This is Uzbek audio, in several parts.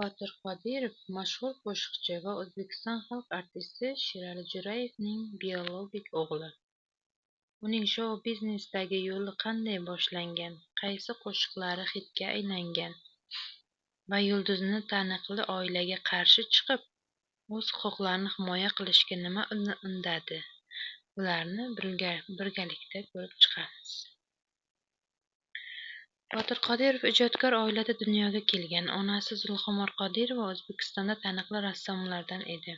Botir Qodirov mashhur qo'shiqchi va O'zbekiston xalq artisti Sherali Jo'rayevning biologik o'g'li. Uning shou-biznesdagi yo'li qanday boshlangan, qaysi qo'shiqlari xitga aylangan va yulduzni taniqli oilaga qarshi chiqib, o'z huquqlarini himoya qilishga nima undadi? Bularni birgalikda ko'rib chiqamiz. Botir Qodirov ijodkor oilada dunyoga kelgan. Onasi Zulxumor Qodirova O'zbekistonda taniqli rassomlardan edi.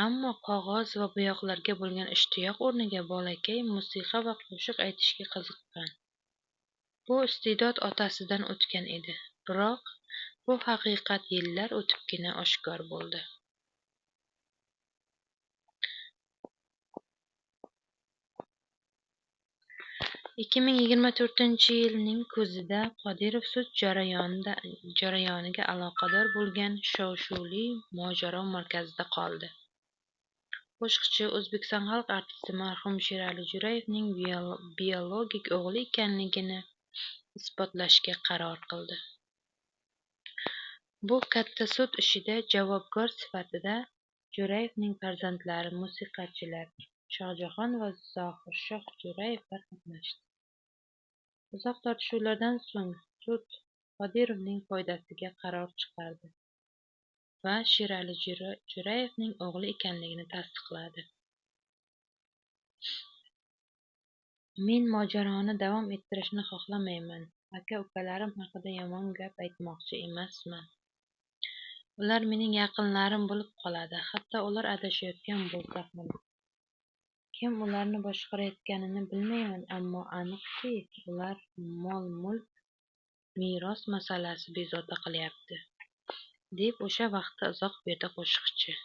Ammo qog'oz va bo'yoqlarga bo'lgan ishtiyoq o'rniga bolakay musiqa va qo'shiq aytishga qiziqqan. Bu iste'dod otasidan o'tgan edi. Biroq bu haqiqat yillar o'tibgina oshkor bo'ldi. 2024-yilning kuzida Qodirov sud jarayoniga aloqador bo'lgan shov-shuvli mojaro markazida qoldi. Qo'shiqchi O'zbekiston xalq artisti marhum Sherali Jo'rayevning biologik o'g'li ekanligini isbotlashga qaror qildi. Bu katta sud ishida javobgar sifatida Jo'rayevning farzandlari musiqachilar Shohjahon va Zohirshoh Jo'rayevlar qatnashdi. Uzoq tortishuvlardan so'ng sud Qodirovning foydasiga qaror chiqardi va Sherali Jo'rayevning o'g'li ekanligini tasdiqladi. Men mojaroni davom ettirishni xohlamayman. Aka-ukalarim haqida yomon gap aytmoqchi emasman. Ular mening yaqinlarim bo'lib qoladi, hatto ular adashayotgan bo'lsa ham. Kim ularni boshqarayotganini bilmayman, ammo aniqki, ular mol-mulk, meros masalasi bezovta qilyapti, deb o'sha vaqtda izoh berdi qo'shiqchi.